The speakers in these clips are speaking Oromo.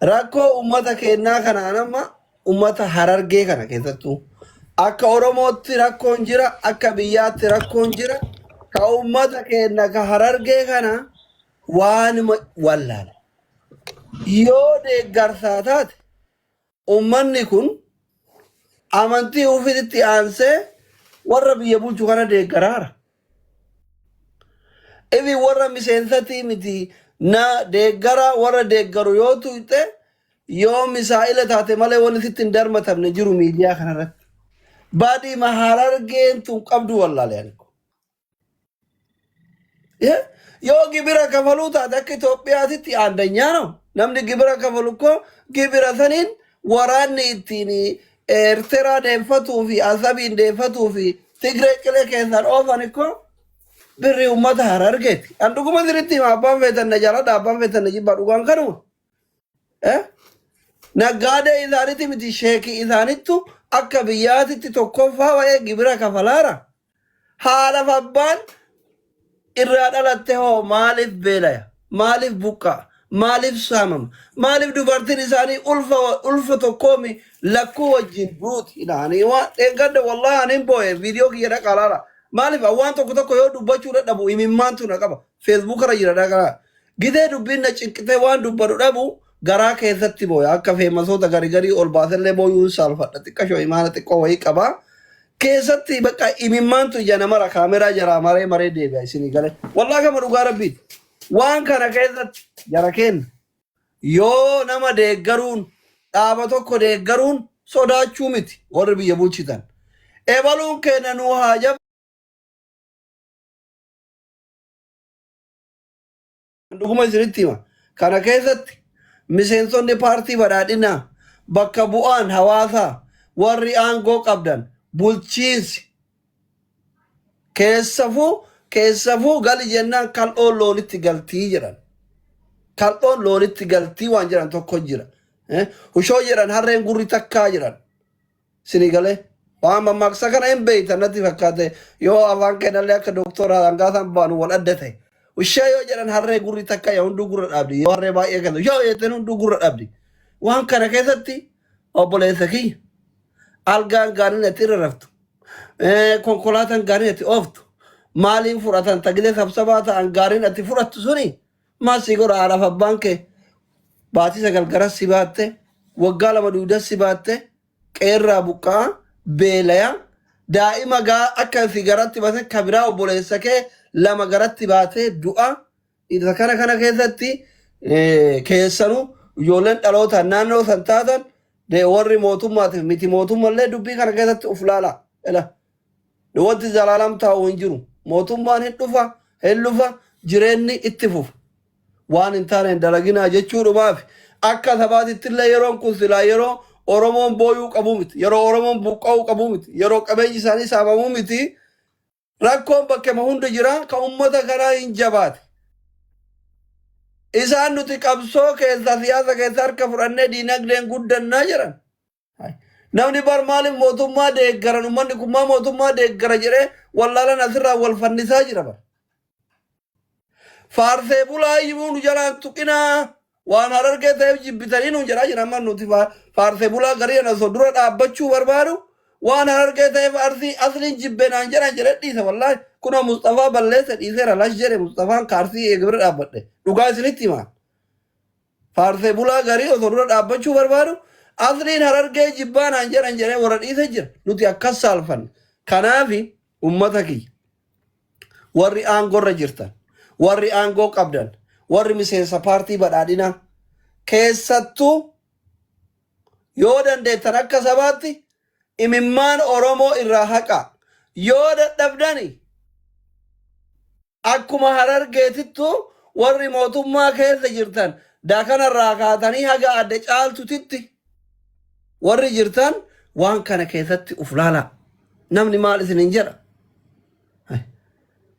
Rakkoo uummata keennaa kanaan amma uummata Harargee kana keessattuu akka Oromootti rakkoon jira, akka biyyaatti rakkoon jira. Ka uummata keenna ka Harargee kana waanuma wallaala. Yoo deeggarsaa taate uummanni kun amantii ofiitti aansee warra biyya bulchu kana deeggaraara. Ifi warra miseensatii miti na deeggara warra deeggaru yoo tuyxe yoo misaa'ila taate malee wanni sitti hin darmatamne jiru miidiyaa kanarratti. Badii Harargeen tun qabdu wallaale ani. Yoo gibira kafaluu taate akka Itoophiyaatitti aandanyaa no. Namni gibira kafalu koo gibira saniin waraanni ittiin Eertiraa deeffatuu fi Asabiin deeffatuu fi Tigree qilee keessaan oofan koo birrii uummata Harargeeti. An dhuguma sirriitti hima abbaan feetan na jaaladha abbaan feetan na jibbaa dhugaan kanuma. Eh? Naggaadee isaanitti miti sheekii isaanittu akka biyyaatitti tokkoffaa wa'ee gibira kafalaara. Haadhaaf abbaan irraa dhalatte hoo maaliif beelaya? Maaliif buqqa'a? Maaliif saamama? Maaliif dubartiin isaanii ulfa ulfa tokkoomi lakkuu wajjin duuti? Ilaanii waan dheengadda wallaahi ani hin boo'e viidiyoo kiyya dhaqaa laala. Maaliif waan tokko tokko yoo dubbachuu dadhabu imimmaantu na qaba. Feesbuuk irra jira dhaqaa. Gidee dubbiin na cinqitee waan dubbadhu dhabu garaa keessatti booya. Akka feemasoota gari garii ol baasellee booyuun saalfadha. Xiqqashoo imaana xiqqoo wayii qaba. Keessatti bakka imimmaantu ija namara kaameraa jaraa maree maree deebi'a isinii galee. Wallaa kama dhugaa rabbiiti. Waan kana keessatti jara kenna. Yoo nama deeggaruun dhaaba tokko deeggaruun sodaachuu miti warri biyya bulchitan. Ebaluun keenya nuu haa Dhuguma isinitti hima. Kana keessatti miseensonni paartii badhaadhinaa bakka bu'aan hawaasaa warri aangoo qabdan bulchiinsi keessafuu keessafuu gali jennaan kal'oon loonitti galtii jedhan. Kal'oon loonitti galtii waan jedhan tokko jira. Hushoo jedhan harreen gurri takkaa jedhan. Sini galee. Waan mammaaksa kana hin beektan natti fakkaate yoo afaan keenyallee akka doktora Hangaasaan baanu wal adda ta'e. Ushee yoo jedhan harree gurri takka yaa hunduu gurra dhaabdi. Yoo harree baay'ee kennu yoo jettan hunduu gurra dhaabdi. Waan kana keessatti obboleessa kiyya algaan gaariin ati irra raftu. Konkolaataan gaariin ati ooftu. Maaliin fudhatan tagilee sabsabaa ta'an gaariin ati fudhattu suni maal si godha haadhaaf abbaan kee baatii 9 garas si baatte waggaa 2 dugdas si baatte qeerraa buqqa'a beelaya daa'ima gaa akka si garatti baate ka biraa obboleessa kee 2 garatti baatee du'a isa kana kana keessatti keessanuu ijoolleen dhalootaan naannoo san taatan warri mootummaatiif miti mootummallee dubbii kana keessatti uf laala. Ela wanti zalaalam taa'u hin jiru. Mootummaan hin dhufa hin lufa jireenyi itti fufa. Waan hin taane hin dalaginaa jechuudhumaaf akka sabaatittillee yeroon kun silaa yeroo Oromoon booyuu qabu miti. Yeroo Oromoon buqqa'uu qabu miti. Yeroo qabeenyi isaanii saamamuu miti. Rakkoon bakkema hunda jira kan uummata kanaa hin jabaate. Isaan nuti qabsoo keessaa siyaasa keessa harka fudhannee diinagdeen guddannaa jedhan. Namni bar maaliif mootummaa deeggaran uummanni kun maa mootummaa deeggara jedhee wallaalan asirraa wal fannisaa jira bar. Faarsee bulaa iyyuu nu jalaan tuqinaa waan Harargee ta'eef jibbitanii nuun jedhaa jira amma nuti faarsee bulaa garii ana osoo dura dhaabbachuu barbaadu waan Harargee ta'eef Arsii asliin jibbe naan jedhan jedhee dhiisa wallaahi kunoo Musxafaa balleessa dhiiseera lash jedhe Musxafaan ka Arsii eega bira dhaabbadhe dhugaa isinitti himaa. Faarsee bulaa garii osoo dura dhaabbachuu barbaadu asliin Harargee jibbaa naan jedhan jedhee warra dhiise jira. Nuti akkas saalfanne. Kanaafi ummata kiyya warri aangorra jirtan, warri aangoo qabdan, warri miseensa paartii badhaadhinaa keessattuu yoo dandeettan akka sabaatti imimmaan Oromoo irraa haqaa. Yoo dadhabdani Akkuma Harargeetittu warri mootummaa keessa jirtan daakanarraa kaatanii haga adde Caaltutitti warri jirtan waan kana keessatti uf laalaa. Namni maal isinin jedha?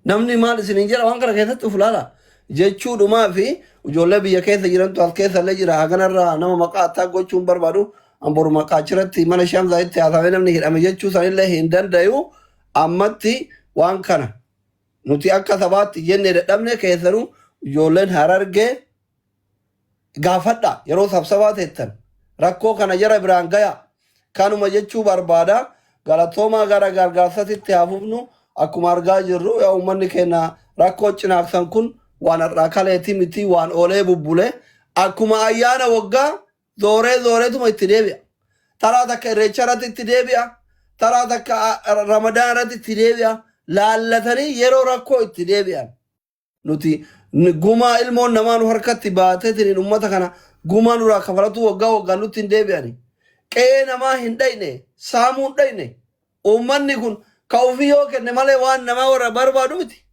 Namni maal isinin jedha waan kana keessatti uf laalaa? Jechuudhumaa fi ijoollee biyya keessa jirantu as keessa illee jira. Haganarraa nama maqaa attaa gochuun barbaadu. An boru maqaa achirratti mana shamsaa itti haasawee namni hidhame jechuu sanillee hin dandayu. Ammatti waan kana Nuti akka sabaatti jenne dadhabne keessanuu ijoolleen Harargee Gaafadha yeroo sabsabaa teettan rakkoo kana jara biraan gaya. Kanuma jechuu barbaada. Galatoomaa gara gargaarsatitti haa fufnu. Akkuma argaa jirru yaa uummanni keenya rakkoo cinaaksan kun waan har'aa kaleetii miti waan oolee bubbule. Akkuma ayyaana waggaa zooree zooreetuma itti deebi'a. Taraa takka irreecha irratti itti deebi'a. Taraa takka ramadaan irratti itti deebi'a. Laallatanii yeroo rakkoo itti deebi'an. Nuti gumaa ilmoon namaa nu harkatti baateetiin uummata kana gumaa nurraa kafalatuu waggaa waggaan nutti hin deebi'ani. Qe'ee namaa hin dhayne, saamuu hin dhayne. Uummanni kun ka ofii yoo kenne malee waan namaa warra barbaadu miti.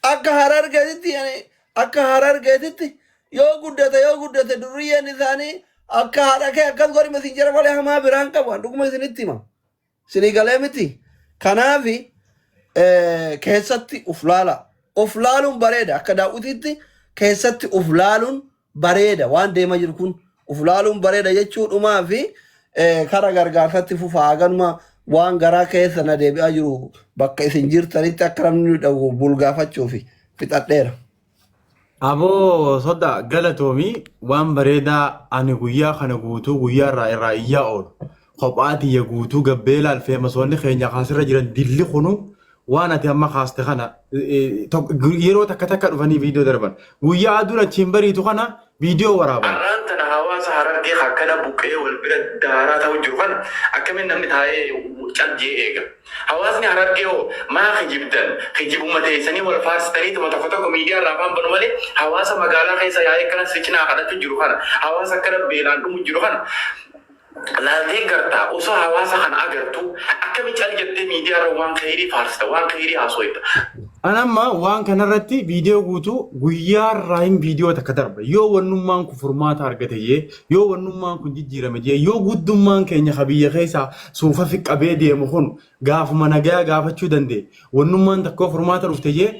Akka harargeetitti yani akka harargeetitti yoo guddate yoo guddate durriyyeen isaanii akka haadha kee akkas godhi messenjera malee hamaa biraan qabu. An dhuguma isinitti hima. Isinii galee miti. Kanaafi keessatti uf laala. Uf laaluun bareeda. Akka daawwitiitti keessatti uf laaluun bareeda. Waan deemaa jiru kun uf laaluun bareeda jechuudhumaa fi kara gargaarsatti fufaa haganuma waan garaa keessa na deebi'aa jiru bakka isin jirtanitti akka namni nu dhagu bulgaafachuufi fixadheera. Aboo sodda galatoomi waan bareedaa ani guyyaa kana guutuu guyyaa irraa irraa iyyaa oolu. Kophaa tiyya guutuu gabbee laal feemasoonni keenya kaasirra jiran dilli kunu waan ati amma kaaste kana yeroo takka takka dhufanii viidiyoo darban. Guyyaa aduun achiin bariitu kana viidiyoo waraaban. Arraan tana hawaasa Harargee ka akkana buqqa'ee wal bira daaraa ta'u jiru kana akkamiin namni taa'ee cal je'ee eega? Hawaasni Harargee hoo maa kijibdan? Kijibuma teessanii wal faarsitaniituma tokko tokko miidiyaa irraa afaan banu malee hawaasa magaalaa keessa yaa'ee akkana si cinaa kadhachu jiru kana, hawaasa akkana beelaan dhumu jiru kana laaltee gartaa osoo hawaasa kana agartuu akkami cal jettee miidiyaa irra waan kheyrii faarsita, waan kheyrii haasooyta? An amma waan kanarratti viidiyoo guutuu guyyaa irraa hin viidiyoo takka darba. Yoo wannummaan kun furmaata argate jee, yoo wannummaan kun jijjiirame jee, yoo guddummaan keenya ka biyya keessaa suufa fi qabee deemu kun gaafuma nagayaa gaafachuu danda'e, wannummaan takkoo furmaata dhufte jee,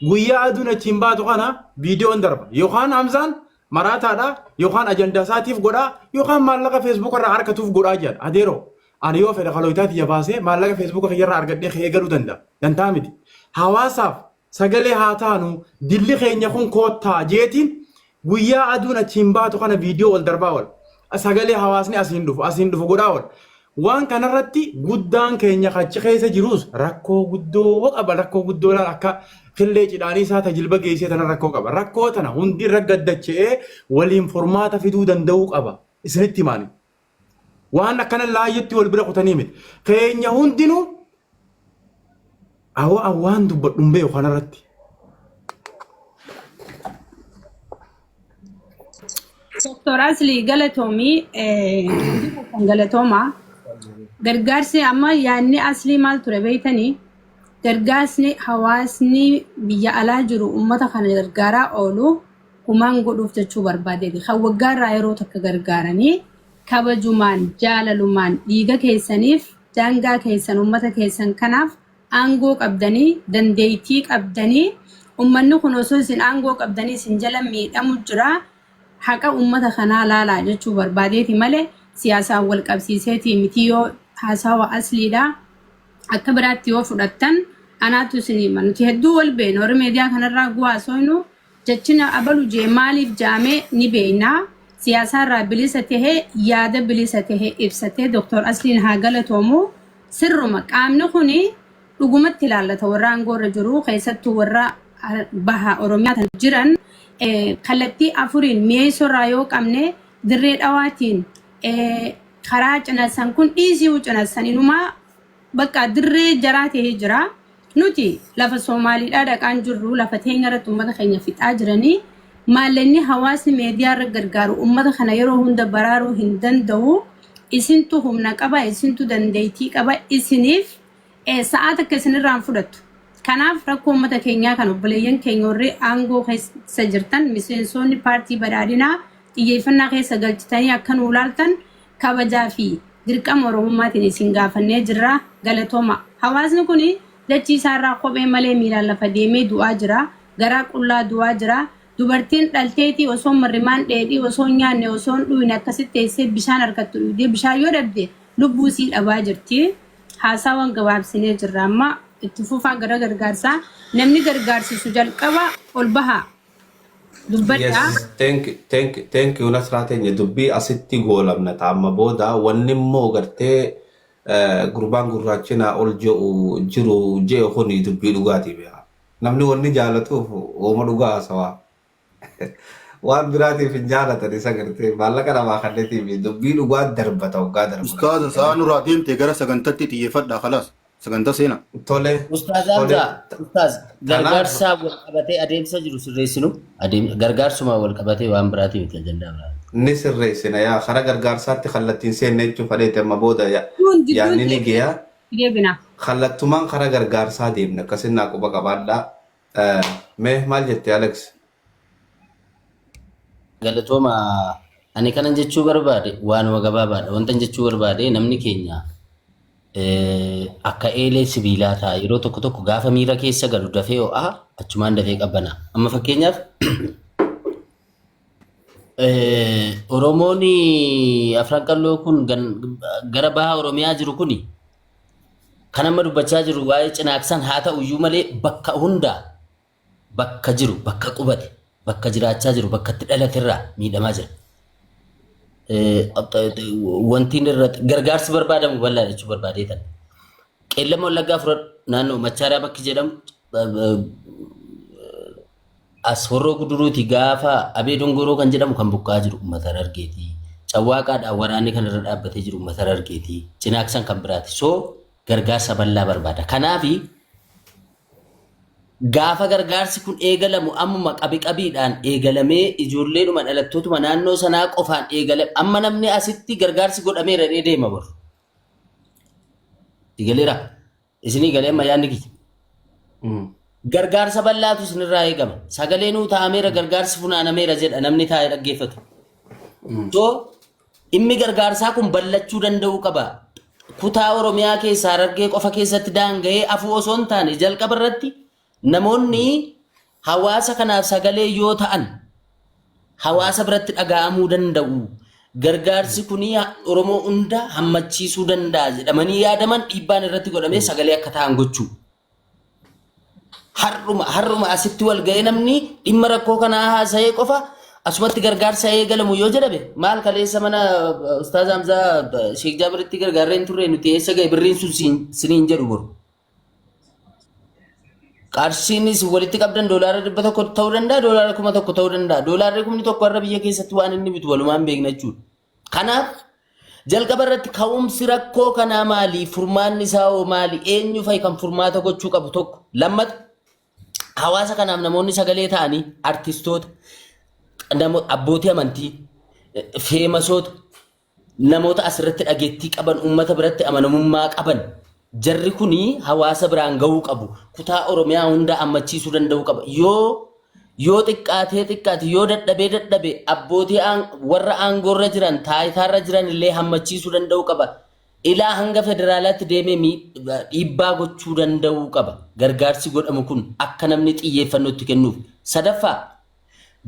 guyyaa aduun achiin baatu kana viidiyoon darba. Yookaan Hamzaan maraataadha, yookaan ajandaa isaatiif godhaa, yookaan maallaqa feesbuuka irraa argatuuf godhaa jedhan. Adeeroo. Ani yoo fedhe kalooytaa tiyya baasee maallaqa feesbuuka kiyyarraa argadhee ka'ee galuu danda'a. Dantaa miti. Hawaasaaf sagalee haa taanu dilli keenya kun koottaa jeetiin guyyaa aduun achiin baatu kana viidiyoo ol darbaa oola. Sagalee hawaasni asiin dhufu asiin dhufu godhaa oola. Waan kanarratti guddaan keenya kachi keessa jirus rakkoo guddoo qaba. Rakkoo guddoo laal akka killee cidhaanii isaa tajilba geessee tana rakkoo qaba. Rakkoo tana hundi irra gaddacha'ee waliin furmaata fiduu danda'uu qaba. Isinitti himaani. Waan akkana laayyatti wal bira kutanii miti. Keenya hundinuu awwa waan dubbadhu hin beeku kanarratti. Doktor Asli galatoomii kan galatoomaa. Gargaarsi amma yaadni aslii maal ture beektanii? Gargaarsi hawaasni biyya alaa jiru uummata kana gargaaraa oolu humaan godhuuf jechuu barbaadeeti. Kan waggaarraa yeroo takka gargaaranii kabajumaan, jaalalumaan dhiiga keessaniif daangaa keessan uummata keessan kanaaf aangoo qabdanii, dandeettii qabdanii uummanni kun osoo isin aangoo qabdanii isin jala miidhamu jira. Haqa uummata kanaa laalaa jechuu barbaadeeti malee siyaasaan wal qabsiiseeti miti yoo haasawa asliidha. Akka biraatti yoo fudhattan anaatu isin hima. Nuti hedduu wal beekna warri miidiyaa kanarraa gu'aa sooynu jechina abalu jee maaliif jaame ni beekna. Siyaasaarraa bilisa tahee yaada bilisa tahe ibsatee Dr. Asliin haa galatoomu. Sirruma qaamni kuni dhugumatti ilaallata warra aangoo irra jiru keessattuu warra baha Oromiyaa tan jiran kallattii afuriin mi'eessorraa yoo qabne dirree dhawaatiin karaa cinassan kun dhiisii cinassan inumaa bakka dirree jaraa ta'ee jira. Nuti lafa Soomaaliidhaa dhaqaan jirru lafa teenya irratti uummata keenya fixaa jiranii maallaqni hawaasni miidiyaa irra gargaaru uummata kana yeroo hunda baraaruu hin danda'u. Isintu humna qaba, isintu dandeettii qaba, isiniif sa'aa takka isinirraan fudhattu. Kanaaf rakkoo uummata keenyaa kan obboleeyyan keenya warri aangoo keessa jirtan miseensonni paartii badhaadhinaa xiyyeeffannaa keessa galchitanii akka nuu laaltan kabajaa fi dirqama Oromummaatiin isin gaafannee jirra. Galatooma. Hawaasni kun dachii isaarraa kophee malee miilaan lafa deemee du'aa jira. Garaa qullaa du'aa jira. Dubartiin dhalteetii osoo marrimaan dheedhii osoo hin nyaanne osoo hin dhuyne akkasitti teessee bishaan harkatti dhugdee bishaan yoo dhabde lubbuu isii dhabaa jirti. Haasawaan gabaabsinee jirra amma itti fufaa gara gargaarsaa namni gargaarsisu jalqaba ol bahaa. Dubbadhaa. Yes, thank thank thank you Nasraa teenya dubbii asitti goolabna ta'a amma booda wanni immoo gartee gurbaan gurraachinaa ol je'u jiru je'e kuni dubbii dhugaatii beeka. Namni wanni jaalatuuf uuma dhugaa haasawaa. Waan biraatiif hin jaalatan isa gartee maallaqa namaa kannetiif dubbii dhugaa darbata hoggaa darbata. Ustaaza sa'a nurraa deemte gara sagantatti xiyyeeffadhaa khalaas. Saganta seena. Tole Ustaaz tole Hamzaa, Ustaaz kanaaf gargaarsaa wal qabatee adeemsa jiru sirreessinu gargaarsuma wal qabatee waan biraatii miti ajandaa biraa. Ni sirreessina yaa karaa gargaarsaatti kallattiin seenne jechuun fadheete amma booda Gidduun gidduun yaadni ni geeya. deebina. Kallattumaan karaa gargaarsaa deemna akkasinnaa quba qabaadhaa. Mee maal jette Alex? Galatooma ani kanan jechuu barbaade waanuma gabaabaadha. Wantan jechuu barbaade namni keenya akka eelee sibiilaa ta'a. Yeroo tokko tokko gaafa miira keessa galu dafee ho'aa achumaan dafee qabbana. Amma fakkeenyaaf Oromoon afran qalloo kun gara baha Oromiyaa jiru kuni kan amma dubbachaa jiru waa'ee cinaaksan haa ta'u iyyuu malee bakka hundaa bakka jiru bakka qubate bakka jiraachaa jiru bakka itti dhalaterraa miidhamaa jira. Wanti inni irratti gargaarsi barbaadamu bal'aa jechuu barbaadee tan. Qeellama Wallaggaa fudhadhu naannoo Machaaraa bakki jedhamu as Horroo Guduruuti gaafa Abee Dongoroo kan jedhamu kan buqqa'aa jiru uummata Harargeeti. Cawwaaqaadhaan waraanni kan irra dhaabbatee jiru uummata Harargeeti. Cinaaksan kan biraati. So gargaarsa bal'aa barbaada. Kanaafi gaafa gargaarsi kun eegalamu ammuma qabi qabiidhaan eegalamee ijoolleedhuma dhalattootuma naannoo sanaa qofaan eegalame amma namni asitti gargaarsi godhameera jedhee deema bor. Galeera. Isinii galee amma yaadni kiyya. Gargaarsa bal'aatu isinirraa eegama. Sagalee nuu taa'ameera gargaarsi funaanameera jedha namni taa'ee dhaggeeffatu. So dhimmi gargaarsaa kun bal'achuu danda'uu qaba. Kutaa Oromiyaa keessaa Harargee qofa keessatti daanga'ee afuu osoo hin taane jalqaba irratti namoonni hawaasa kanaaf sagalee yoo ta'an hawaasa biratti dhaga'amuu danda'u. Gargaarsi kun Oromoo hunda hammachiisuu danda'a jedhamanii yaadaman dhiibbaan irratti godhamee sagalee akka ta'an gochuu. Har'uma har'uma asitti wal ga'ee namni dhimma rakkoo kanaa haasa'ee qofa asumatti gargaarsa eegalamu yoo jedhame maal kaleessa mana Ustaaz Hamzaa Sheek Jaabiritti gargaarree hin turre nuti eessa ga'e birriin sun siniin jedhu boru. Qarshiinis walitti qabdan doolaara 100 ta'uu danda'a, doolaara 1000 ta'uu danda'a. Doolaarri 1000 har'a biyya keessatti waan inni bitu walumaan beekna jechuudha. Kanaaf jalqaba irratti ka'umsi rakkoo kanaa maali? Furmaanni isaa hoo maali? Eenyu fa'i kan furmaata gochuu qabu tokko? Lammata hawaasa kanaaf namoonni sagalee ta'anii artistoota, abbootii amantii, feemasoota, namoota asirratti dhageettii qaban, uummata biratti amanamummaa qaban jarri kuni hawaasa biraan gahuu qabu. Kutaa Oromiyaa hunda hammachiisuu danda'uu qaba. Yoo xiqqaatee xiqqaate yoo dadhabee dadhabe abbootii warra aangoorra jiran taayitaarra jiran illee hammachiisuu danda'uu qaba. Ilaa hanga federaalaatti deemee dhiibbaa gochuu danda'uu qaba. Gargaarsi godhamu kun akka namni xiyyeeffannoo itti kennuuf. Sadaffaa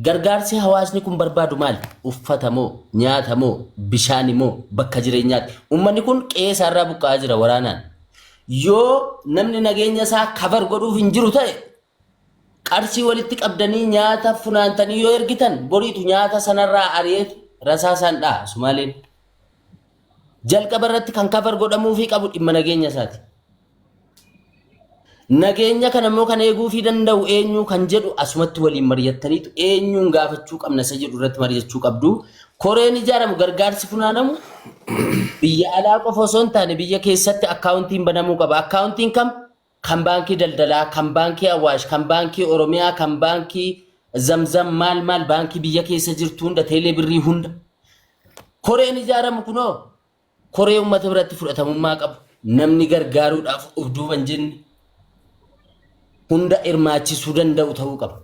gargaarsi hawaasni kun barbaadu maali? Uffata moo, nyaata moo, bishaani moo, bakka jireenyaati? Uummanni kun qe'ee isaarraa buqqa'aa jira waraanaan. Yoo namni nageenya isaa kabar godhuuf hin jiru ta'e qarshii walitti qabdanii nyaata funaantanii yoo ergitan boriitu nyaata sanarraa ari'eetu rasaasaan dha'a Sumaaleen. Jalqaba irratti kan kabar godhamuufii qabu dhimma nageenya isaati. Nageenya kana immoo kan eeguufii danda'u eenyu kan jedhu asumatti waliin mari'attaniitu eenyuun gaafachuu qabna isa jedhu irratti mari'achuu qabdu. Koreen ijaaramu gargaarsi funaanamu biyya alaa qofa osoo hin taane biyya keessatti akkaawuntiin banamuu qaba. Akkaawuntiin kam? Kan baankii daldalaa, kan baankii Awaash, kan baankii Oromiyaa, kan baankii Zamzam maal maal baankii biyya keessa jirtu hunda teelee birrii hunda. Koreen ijaaramu kunoo koree uummata biratti fudhatamummaa qabu namni gargaaruudhaaf of duuba hin jenne hunda hirmaachisuu danda'u ta'uu qaba.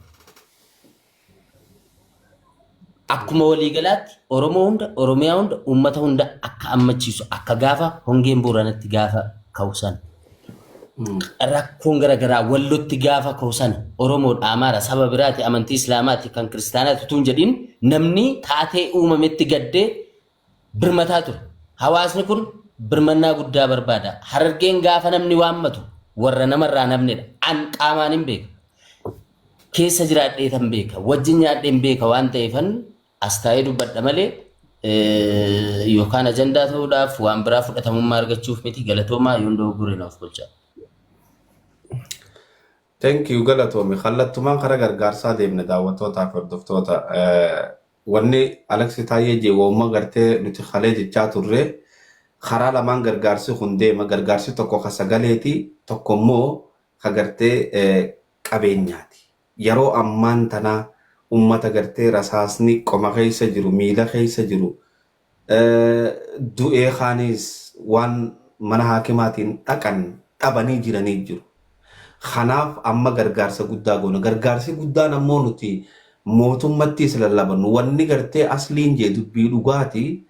Akkuma waliigalaatti Oromoo hunda, Oromiyaa hunda, uummata hunda akka hammachiisu akka gaafa hongeen Booranatti gaafa ka'u sana rakkoon garaagaraa Wallotti gaafa ka'u sana Oromoodha, Amaara, saba biraati, amantii Islaamaati, kan Kiristaanaati utuu hin jedhin namni taatee uumametti gaddee birmataa ture. Hawaasni kun birmannaa guddaa barbaada. Harargeen gaafa namni waammatu warra namarraa namnedha. An qaamaan hin beeka. Keessa jiraadheetan beeka. Wajjin nyaadheen beeka waan ta'eefan as taa'ee dubbadha malee yookaan ajandaa ta'uudhaaf waan biraa fudhatamummaa argachuuf miti. Galatoomaa, yoon dogoggore naaf golchaa. Thank you, galatoomi. Kallattumaan karaa gargaarsaa deemne. Daawwattootaa fi hordoftoota. Wanni Alex Taayyee jee woomma gartee nuti kalee jechaa turre, karaa lamaan gargaarsi kun deema. Gargaarsi tokko ka sagaleeti, tokko immoo ka gartee qabeenyaati. Yeroo ammaan tanaa ummata gartee rasaasni qoma keessa jiru, miila keessa jiru, du'ee kaanis waan mana haakimaatiin dhaqan dhabanii jiranii jiru. Kanaaf amma gargaarsa guddaa goona. Gargaarsi guddaan ammoo nuti mootummattis lallabannu. Wanni gartee asliin jee dubbii dhugaati.